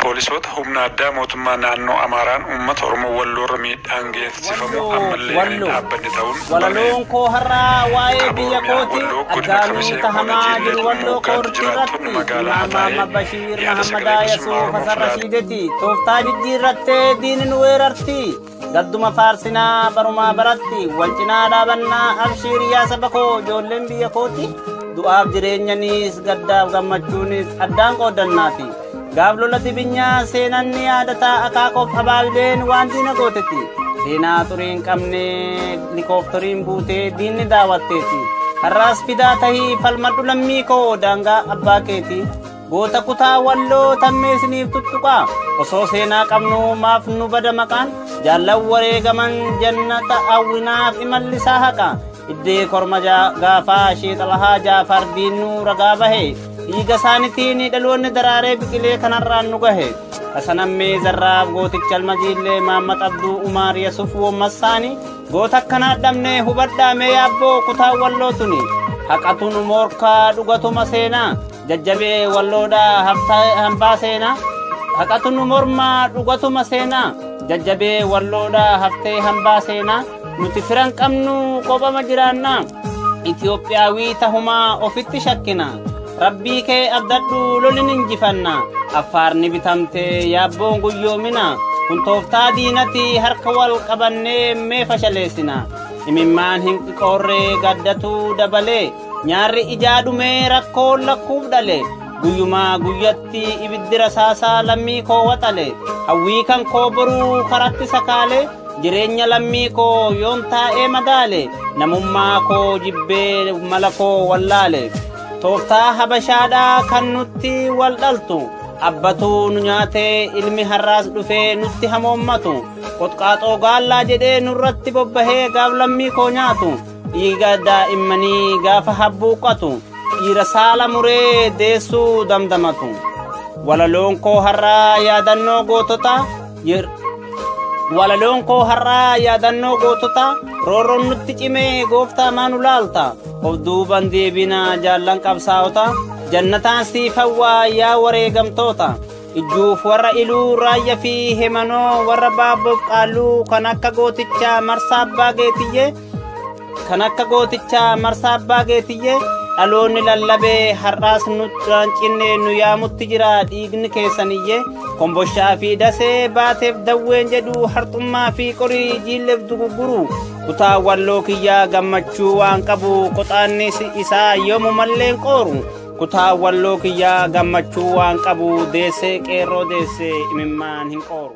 Poolisoota humna addaa mootummaa naannoo Amaaraan uummata Oromoo Walloorra miidhaan geessifamu ammallee kan hin dhaabbanne ta'uun Walaloon koo har'aa waa'ee Kaaba biyya Oromiyaa kooti Walloo godina aggaammii Kamisee tahamaa ona jiru Jiillee Walloo Dhummuuggaatti koorti jiraattonni irratti magaalaa Imaam Haxaayee Bashiir yaada sagalee Mahammadaa bilisummaa Yasuuf Oromoof Hasan laatan. Rashiideti tooftaa jijjiirrattee diinni nu weerarti gadduma faarsinaa barumaa baratti wal cinaa dhaabannaa abshiir yaa saba koo ijoolleen biyya kooti du'aaf jireenyaniis gaddaaf gammachuunis addaan qooddannaati. Gaaf lola dibinyaa seenan ni yaadataa akaakoof abaabileen waan diina gootetti. Seenaa xurii hin qabne likooftoriin buutee diinni daawwatteeti. Har'aas fidaa tahii falmadhu lammii koo daangaa abbaa keeti. Goota kutaa Walloo tammee isiniif tuttuqaa. Osoo seenaa qabnu maaf nu bada maqaan. Jaallan wareegaman jannata hawwinaaf imallisaa haqa. Iddee korma gaafaa sheexalahaa Jaafar diinnuu ragaa bahe. Dhiiga isaaniitiin dhaloonni daraaree biqilee kanarraan nu gahe. Hasanammee Zarraaf gooticha Almajiillee Maammat Abduu Umaar Yasuuf Woommassaani goota akkanaa dhabnee hubadhaa mee yaabboo kutaa Walloo tuni. Haqatu nu morkaa dhugatuma seenaa jajjabee Walloodhaa hambaa seenaa. Haqatu nu mormaa dhugatuma seenaa jajjabee Walloodhaa haftee hambaa seenaa. Nuti firan qabnu qophama jiraannaa. Itoophiyaawii tahumaa ofitti shakkina. Rabbii kee abdadhu lolin injifanna. Affaarni bitamtee yaabboon guyyoomina. Kun tooftaa diinati harka wal qabannee mee fashaleessina. Imimmaan hin qoorree gaddatu dabalee. Nyaarri ijaa dhumee rakkoon lakkuuf dhale. Guyyumaa guyyatti ibiddi rasaasaa lammii koo waxale. Hawwii kan koo boruu karatti sakaale. Jireenya lammii koo yoon taa'ee madaale. Namummaa koo jibbee mala koo wallaale. Tooftaa habashaadhaa kan nutti wal dhaltu. Abbatuu nu nyaatee ilmi har'aas dhufee nutti hamoommatu. Qotqaaxoo gaallaa jedhee nurratti bobbahee gaaf lammii koo nyaatu. Dhiiga daa'immanii gaafa habbuuqqatu. Dhiira saala muree deessuu damdamatu. Walaloon koo har'aa yaadannoo gootota. Walaloon koo har'aa yaadannoo gootota. Roorroon nutti cimee gooftaa maa nu laalta. Of duuban deebina jaallan qabsaa'ota. Jannataan siif hawwaa yaa wareegamtoota. Ijjuuf warra iluu raayya fi hemanoo warra baabboof qaalluu kan akka gootichaa marsaa abbaa geetiyyee. Kan akka gootichaa marsaa abbaa geetiyyee. Dhaloonni lallabee har'aas nu cinne nu yaamutti jira dhiigni keessaniyyee. Komboshaa fi dasee baateef dawween jedhu harxummaa fi qorii jiilleef dugugguru. Kutaa Walloo kiyyaa gammachuu waan qabu qoxaanni isaa yoomumallee hin qooru. Kutaa Walloo kiyyaa gammachuu waan qabu deessee qeerroo deessee imimmaan hin qooru.